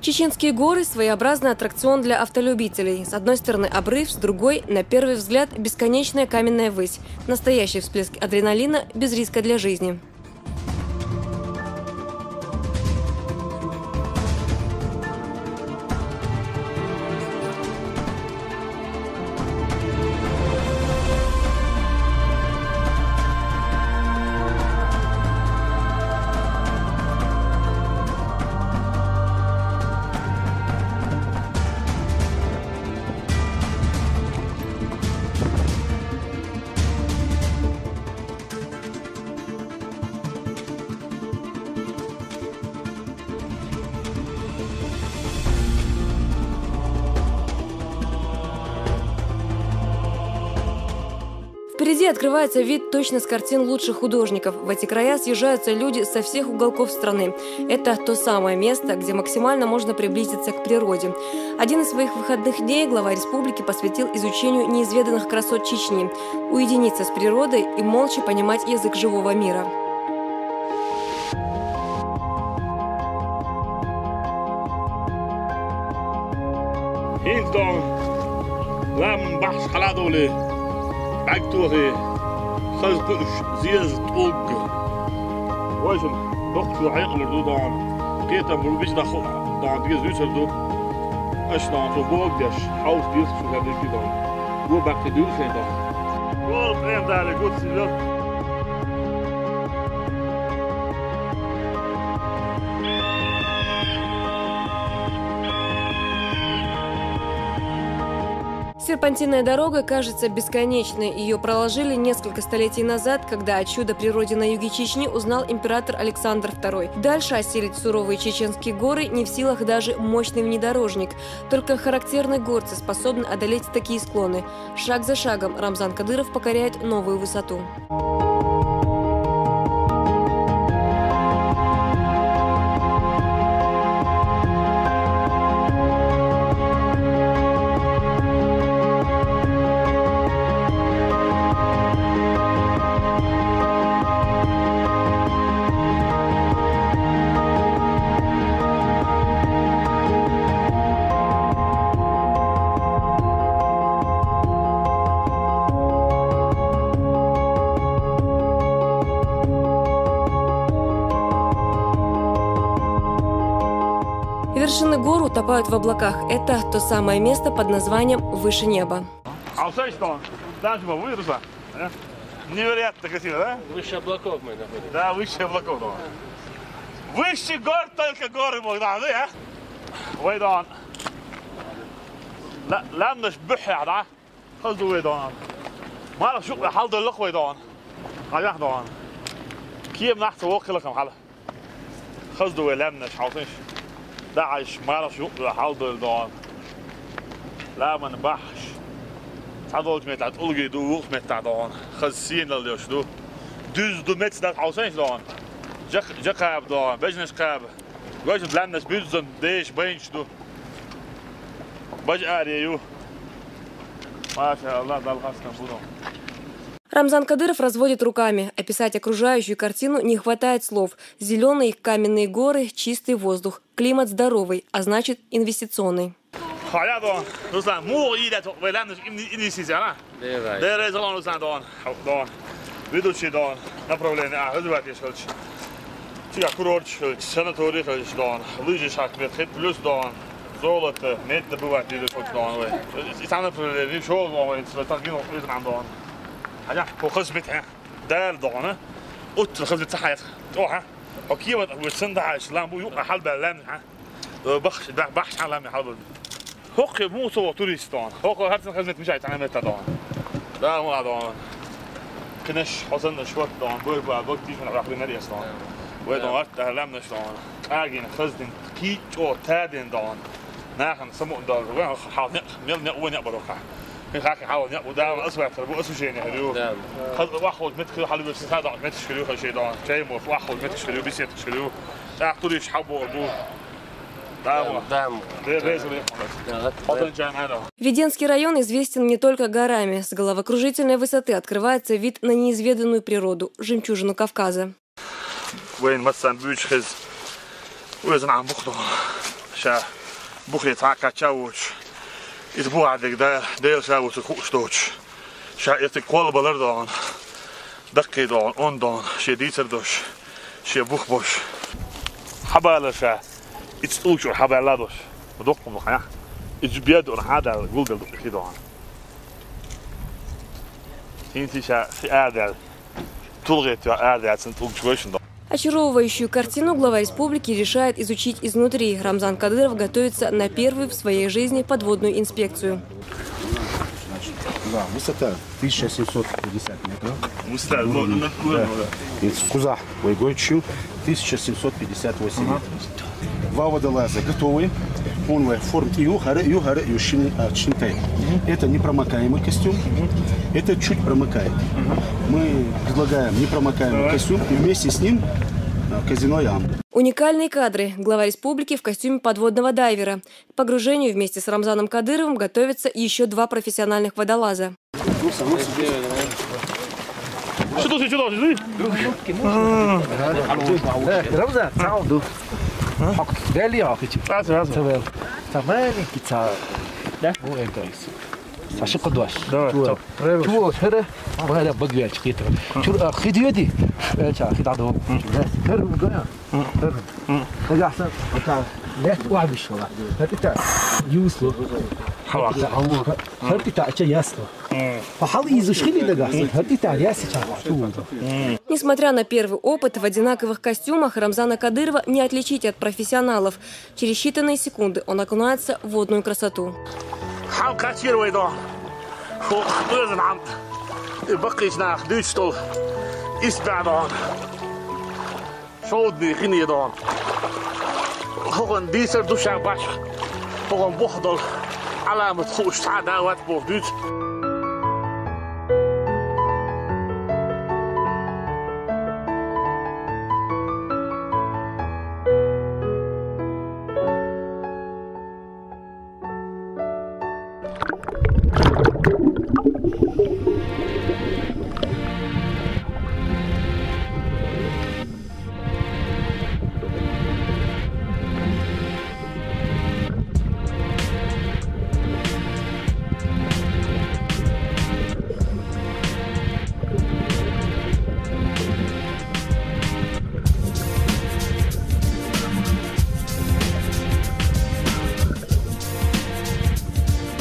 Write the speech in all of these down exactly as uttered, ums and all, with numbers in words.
Чеченские горы — своеобразный аттракцион для автолюбителей. С одной стороны обрыв, с другой, на первый взгляд, бесконечная каменная высь. Настоящий всплеск адреналина без риска для жизни. Впереди открывается вид точно с картин лучших художников. В эти края съезжаются люди со всех уголков страны. Это то самое место, где максимально можно приблизиться к природе. Один из своих выходных дней глава республики посвятил изучению неизведанных красот Чечни, уединиться с природой и молча понимать язык живого мира. Хинтон, лам бахш халадули, бактухи, хазкуш, зез, тулг. Вайшун, дохчу хьекъмур ду дан. Кетам рубиш даху, дан диге зуйсар ду. Аш дан ту бог деш, хаус дирс шу хадики дан. Бу бакти дюрсен дан. Гол прям дали, гуд силёр. Серпантинная дорога кажется бесконечной. Ее проложили несколько столетий назад, когда о чудо природе на юге Чечни узнал император Александр второй. Дальше осилить суровые чеченские горы не в силах даже мощный внедорожник. Только характерные горцы способны одолеть такие склоны. Шаг за шагом Рамзан Кадыров покоряет новую высоту. Вершины гор утопают в облаках. Это то самое место под названием «Выше неба». А вот что? Дальше бы выросла. Э? Невероятно красиво, да? Выше облаков мы находимся. Да, выше облаков, да. Выше гор только горы, Богдан, да? Вайдан. Ла, ламнаш бухя, да? Хазду вайдан. Мара шук халда лох вайдан. Аях дан. Кием нахта вокила кам хала. Хазду вай лемнаш халташ. Дааш мараш юкъ халдал дан. Ламан бахш. Цадолч мет ат улги ду, вух мет дан. Хаз сиен лал ёш ду. Дуз ду мет дан халташ дан. Жак, жакаб дан, бежнеш каб. Гожд лемнаш бюззан деш бенч ду. Баж арию. Маша Аллах, дал хаскан буду. Рамзан Кадыров разводит руками. Описать окружающую картину не хватает слов. Зелёные каменные горы, чистый воздух. Климат здоровый, а значит, инвестиционный. Халя дон, Руслан, му ида то, вайлан, инвестиция, а? Дерай. Дерай, залон, Руслан, дон, дон. Ведущий дон, направление, а, развивать ещё. Тига курорт, санаторий, дон. Лыжи шаг, мет, плюс, дон. Золото, медь добывать, или хоть, дон, вы. И там направление, ещё, дон, вы, там, дон. Халя, по хозбит, а? Дал дона. Утр хазбит сахаят. Оха. Окей, вот, вот сен да аш лам бу юка хал балан, ха. Бахш, бахш хал лам хал бу. Хок му со туристон. Хок харцен хазмет мишай тана мета дон. Да, ма дон. Кнеш хозан да шват дон. Бу бу бу тижен рахли мериас дон. Вай дон арт да лам наш дон. Агин хаздин ки чо тадин дон. Нахан саму дон. Хал не мел не уня бароха. Хак хал не удава асватар бу освещение хрю. Да. Хаз вахот мет хрю хал бу сада мет хрю хал шейдан. Чай мо вахот мет хрю бисет хрю. Так туриш хабо бу. Да. Да. Де резу. Да. Отон чан ада. Веденский район известен не только горами. С головокружительной высоты открывается вид на неизведанную природу, жемчужину Кавказа. Вайн масан бюч хез. Уйзан ам бух дон. Ша бухе цхьа кхача а воцуш, иза бухахь дерг да, Дела ша ву цу хууш доцуш. Ша иза кхолла балар дона, даккхий дона, он дона, шен дийцар дош, шен бух бош. Хьабалар ша, иза тӀулгачура хьабаьлла дош. Доккха ма хьаях. Иза беда ура хьадала, гулдала дукха хи дона. ХӀинца ша хи арадаьлла. ТулгӀе тоьхна арадаьлла, цунна тулгаш вайшина дона. Очаровывающую картину глава республики решает изучить изнутри. Рамзан Кадыров готовится на первую в своей жизни подводную инспекцию. Да, высота тысяча семьсот пятьдесят метров. Высота, ну, над уровнем, да. Из кузах вайгойчу тысяча семьсот пятьдесят восемь метров. Два водолаза готовы. Он вай форм ю, хара, ю, хара, ю, шин, а, шинтай. Это непромокаемый костюм. Это чуть промокает. Мы предлагаем непромокаемый костюм и вместе с ним, а, казино ям. Уникальные кадры. Глава республики в костюме подводного дайвера. К погружению вместе с Рамзаном Кадыровым готовятся еще два профессиональных водолаза. Что ты, что ты? Рамзан, сауду. Хок, дели, а, хичи. Раз, раз. Ца маленький, ца. Да? О, это. Саша Кудваш. Давай, чего? Чего, хера? Валя, багвяч, хитро. Чур, а, хидведи? Э, ча, хида до. Да, хер, да. Хер. Хер. Хер. Хер. Нет, ладно, что ла. Это так. Юсло. Хава. Это так, а чё ясно? Пахал из ушхили дагас. Это так, ясно, чё. Несмотря на первый опыт, в одинаковых костюмах Рамзана Кадырова не отличить от профессионалов. Через считанные секунды он окунается в водную красоту. Хьал качировай дон. Хо, оьзан хьам. И баккхийчу нах дуьйцуш долу. Исбаь дон. Шовдный хине дон. ХӀокхун дийцар ду ша башха. ХӀокхун боху долу. Ӏаламат хууш цхьа а да вац боху дуьйцу.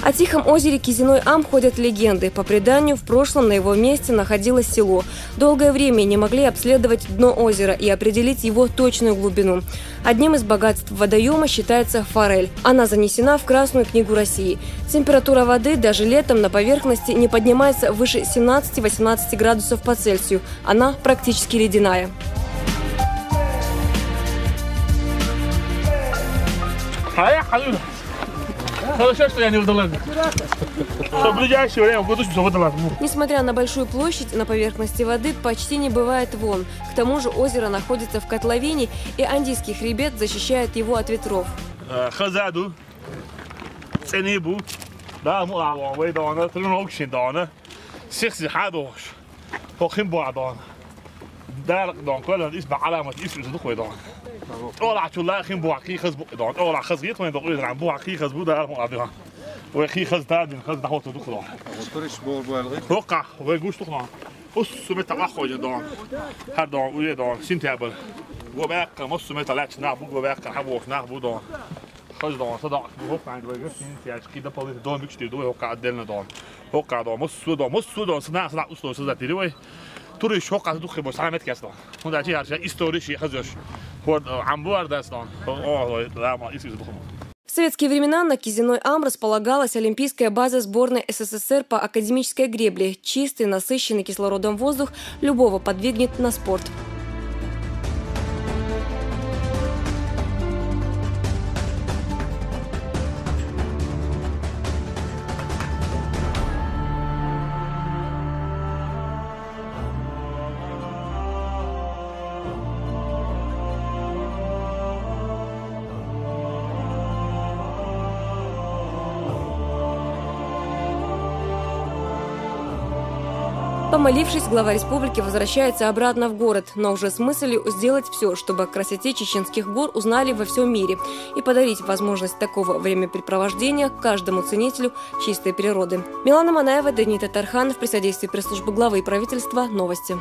О тихом озере Кизиной Ам ходят легенды. По преданию, в прошлом на его месте находилось село. Долгое время не могли обследовать дно озера и определить его точную глубину. Одним из богатств водоема считается форель. Она занесена в Красную книгу России. Температура воды даже летом на поверхности не поднимается выше семнадцати-восемнадцати градусов по Цельсию. Она практически ледяная. Хорошо, что я не удалась. Что в ближайшее время буду, что удалась. Несмотря на большую площадь, на поверхности воды почти не бывает волн. К тому же озеро находится в котловине, и Андийский хребет защищает его от ветров. Э, хаза ду, цӀена бу, да, му а вон, вай дона, тренировочный дона. Сих-сиха а дохуш. ХӀокху хин бохьа дона. Дала дона, коьртан исбаьхьа Ӏаламат, исбаьхьа ду хой дона. ТӀолахь чу ла хин бохьа кхий хаза бу дона. ТӀолахь хаза гӀетта вайн дона, уьйран бохьа кхий хаза бу, Дала хьо а дона. Вай кхий хаза тадина, хаза дӀахӀотту ду хой дона. ХӀокхахь вай гуш ду хой дона. Уссу метта къаххойна дона. ХӀара дона, уье дона, сентябрь. Го баьккха, массо метта лаьтташ нах бу, го баьккха, хьан бохуш нах бу дона. Хаза дона, садоӀуш бу хӀокхуьнга вай гостиница яьлча, кхин дополнительно дона муьгуш дийр ду вай хӀокху Ӏадделна дона. ХӀокху дона, массо а дона, массо а дона, сан нах, сан нах, уьш дона, сан зат дийр вай. Турист хӀокху дукхе бо, сан меткес дона. ХӀунда аьлча хӀара шайн истори шен хаза йолуш. ХӀора, э, Ӏам бу хӀара дас дона. О, о, ой, да, ма, ис, ис дукха ма. В советские времена на Кизиной Ам располагалась олимпийская база сборной С С С Р по академической гребле. Чистый, насыщенный кислородом воздух любого подвигнет на спорт. Помолившись, глава республики возвращается обратно в город, но уже с мыслью сделать все, чтобы о красоте чеченских гор узнали во всем мире и подарить возможность такого времяпрепровождения каждому ценителю чистой природы. Милана Манаева, Даниил Татарханов, при содействии пресс-службы главы и правительства. Новости.